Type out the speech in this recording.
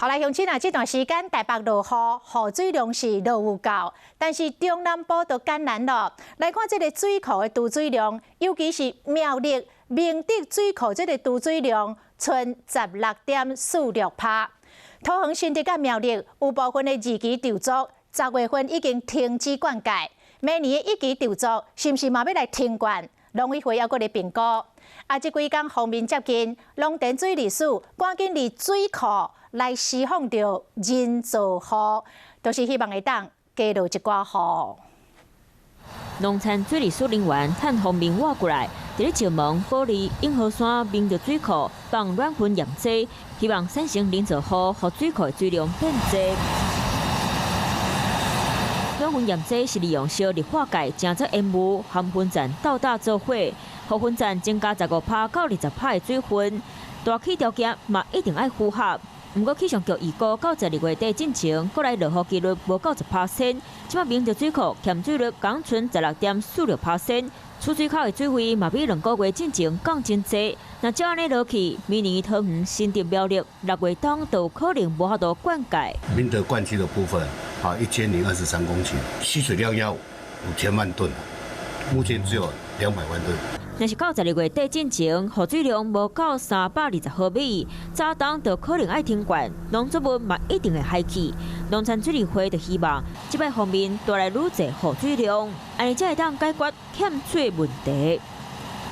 好來，鄉親啊，這段時間台北落雨，雨水量是落有夠，但是中南部就艱難咯。來看這个水庫的貯水量，尤其是苗栗明德水庫這个貯水量，賰16.46趴。桃園新竹佮苗栗有部分的二期貯足，10月份已經停止灌溉，明年的一期貯足，是毋是嘛欲來停灌？農委會猶閣咧評估。啊，這幾工鋒面接近，農田水利署趕緊佇水庫來施放著人造雨，就是希望會當加落一寡雨。農田水利署人員趁鋒面倚過來，佇咧石門、埔里、永和山明德水庫放軟粉鹽劑，希望產生人造雨，予水庫的水量變濟。軟粉鹽劑是利用燒氯化鈣，成做煙霧，含分層鬥打做伙，予分層增加15趴到20趴的水分。大氣條件嘛一定愛符合。毋過氣象局預估到12月底進前，閣來落雨機率無夠10%。這擺明德水庫欠水率降賰16.46%，出水口的水位嘛比2個月進前降真濟。若照按呢落去，明年桃園、新竹、苗栗6月中都可能無法度灌溉。明德灌區的部分，啊，1023公頃，需水量要5000萬噸，目前只有200萬噸。若是到12月底進前，雨水量無夠320毫米，早冬就可能愛停灌，農作物嘛一定會害去。農田水利會就希望這擺鋒面帶來愈濟雨水量，按呢才會當解決欠水問題。